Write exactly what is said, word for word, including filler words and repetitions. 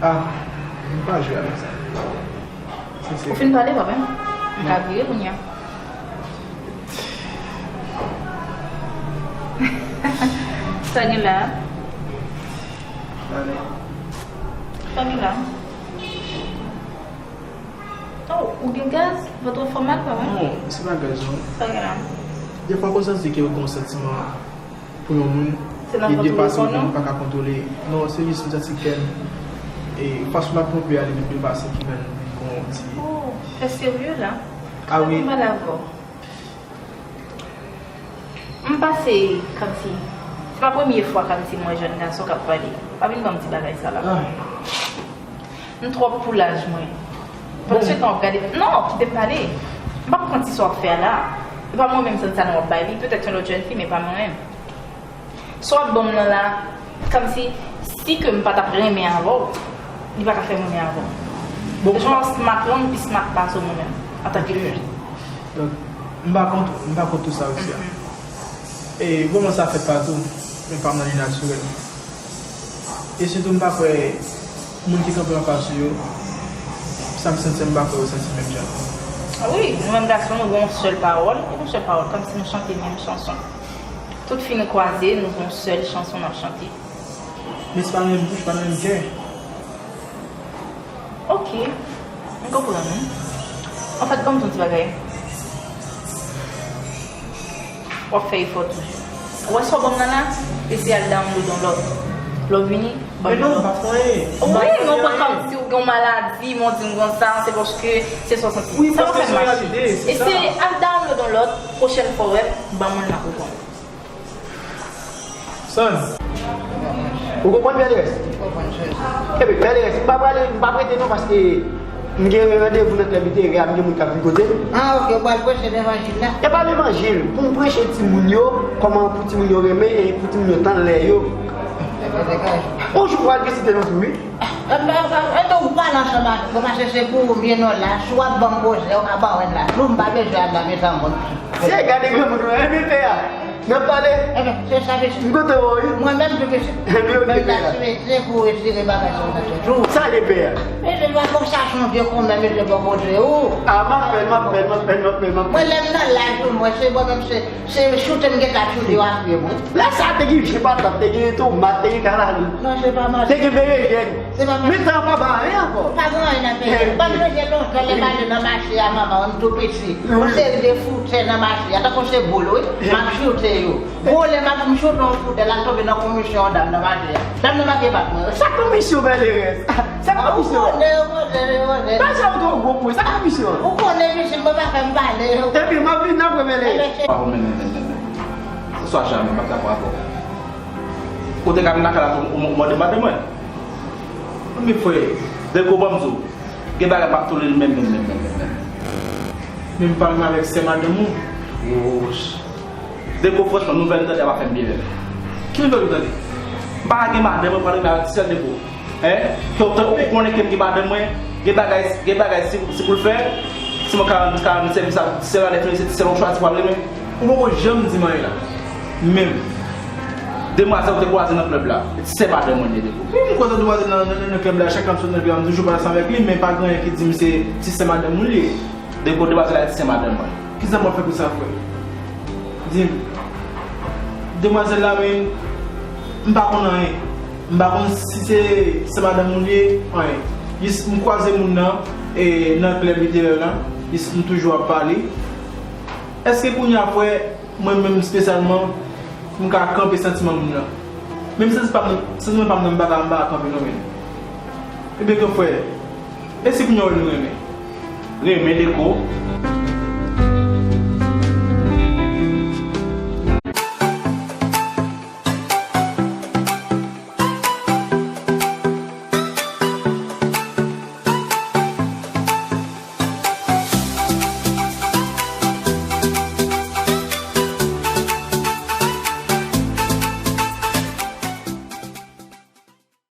Ah, m pa jwe avèk sa. Ou fin pale, pa vre? M ka vire kounye a. Sa gen la? Sa gen la? Oh, ou gen gaz? Vant ou fè mal, pa vre? Non, se pa gaz, non. Sa gen la? Defwa, m santi ke ou gen yon santiman pou yon moun, li depase ou, ou pa ka kontwole. Non, se jis m santi kè m, e fason m ap ponpe a, li vin depase ki fè m vin gen yon ti... Oh, fè serye la. Ah wi. Mwen mal avè w. M pase kòmsi, se pa premye fwa kòmsi m wè jèn gason k ap pale. Pa vin ban m ti bagay sa la. Ah. M twòp pou laj mwen. Pandan se tan w ap gade, non, kite m pale. M p ap pran ti sa w ap fè a la. E pa mwen menm, santi sa non, w ap bay li. Petèt yon lòt jèn fi, men pa mwen menm. Sa w ap ban m nan la, kòmsi, si ke m pa t ap renmen avè w, li pa ka fè m renmen avè w. Bon, jan w smart lan, m pi smart pase w mwen menm, antanke fi. Donk, m pa kont, m pa kont tout sa w di a. E moman sa fèt pa tou, men pa m nan li natirèl. E sitou m pa kwè moun ki kanpe anfas ou yo, sa m santi, m pa kwè yo santi menm jan. Ah wi, nou menm gason, nou gen yon sèl pawòl, e yon sèl pawòl, kòmsi nou chante menm chanson. Tout fi nou kwaze, nou gen yon sèl chanson n ap chante. Men se pa nan menm bouch, pa nan menm kè. Ok, m konprann ou. Anfèt, ban m di yon ti bagay. W ap fè efò toujou. Ou wè sa w ban m nan la? Eseye al download yon lòt. Lè w vini, ban m yon lòt. Men non, m pa fè anyen. Wi, non, mwen kòmsi w gen yon maladi, men w di m konsa, se paske se sa w santi. Wi, paske se yon reyalite, se sa. Eseye al download yon lòt, pwochèn fwa w wè m, ban mwen l la pou kont. Son. Ou konprann, Pè Lerès? M konprann, chèf. Ebyen, Pè Lerès, m pa prale, m p ap rete non, paske m gen randevou nan klèb literè a, m gen moun k ap vin kote m. Ah, ok, ou pral preche levanjil la? E pa levanjil, pou m preche timoun yo, kòman pou timoun yo renmen e pou timoun yo tann lè yo. Ebyen, degaje. On jou pral gen site nan tou, wi. Ebyen, ou pale ansanm avèk mwen, paske se pou ou m ye non la, si w ap ban m pwojè, w ka ban mwen la. Nou, m pa bezwen al la, mezanmi. Se gade granmoun, wi, ebyen, pè a. N ap pale. Ebyen, se sa, mesye. M kontan wè w, wi. Mwen menm tou, mesye. Ebyen, ok, pè a. Menm la, si mesye pou retire bagay sa nan tèt ou. Sa ye, pè a? Mesye, lwa konsa, se yon vye konmè, mesye, bò kote ou. Ah, m ap fè l, m ap fè l, m ap fè l, m ap fè l, m ap fè l. Mwen, lè m nan laj ou, mwen, se mwen menm, se, se choute m gentan choute yo a pye mwen. Lè sa a te gen je patat, te gen tomat, te gen kalalou. Non, se pa mal. Te gen berejèn. Se pa mal. Men tan an pa ba anyen ankò. Pa gen anyen nan peyi a. Ban m sonje lontan lè m ale nan mache a, manman, m tou piti. Yon seri de foutè nan mache a, tankou se boul, wi. M ap choute yo. Bon, lè m ap, m choute yon foutè, l al tonbe nan komisyon yon dam nan mache a. Dam nan manke bat mwen. Sa komisyon, Pè Lerès? Sa komisyon? Ou konnen, ou konnen, ou konnen. Bagay sa yo twò gwo pou mwen. Sa komisyon? Ou konnen, mesye, mwen pa fè m pale. Epi, m ap vin apre, Pè Lerès. Ebyen, se... Pa bon, men, men, men, men, men. Oswa jamè, m ap dakò avè w. Kote ka vin lakay la, ou, ou, ou mande madanm mwen. Men frè, Deko, ban m di w, gen bagay m p ap tolere menm, menm, menm, menm, menm, menm. Menm pa menm avèk sè madanm ou. Wouch. Deko, franchman, nouvèl m tande a pa fè m byen menm. Ki nouvèl ou tande? M pa gen madanm, mwen pa renmen avèk sè Deko. Hein? Ke w, ou konnen ke m gen madanm mwen, gen bagay, gen bagay si, si pou l fè, si mwen ka rann, ka rann sèvis a sè madanm mwen, se, se yon chwa si pral renmen. Ou poko janm di m anyen la. Menm demwazèl ou te kwaze nan klèb la, se madanm mwen li ye, Deko. Wi, m kwaze demwazèl nan, nan, nan, nan klèb la, chak tan m sot nan klèb la, m toujou pale ansanm avèk li, men pa gen anyen ki di m se ti sè madanm ou li ye. Deko, demwazèl la ti sè madanm mwen. Kisa m ap fè pou sa, frè? Di m. Demwazèl la, men, m pa konn anyen. M pa konn si se, se madanm ou li ye, anyen. Jis m kwaze moun nan, e, nan klèb literè la, jis m toujou ap pale. Èske kounye a, frè, mwen menm espesyalman, m ka kanpe santiman moun nan? Menm santi pa m, santiman pa m nan, m pa ka, m pa ka kanpe non, men. Ebyen, gran frè, e si kounye a w wè nou renmen? Renmen, Deko?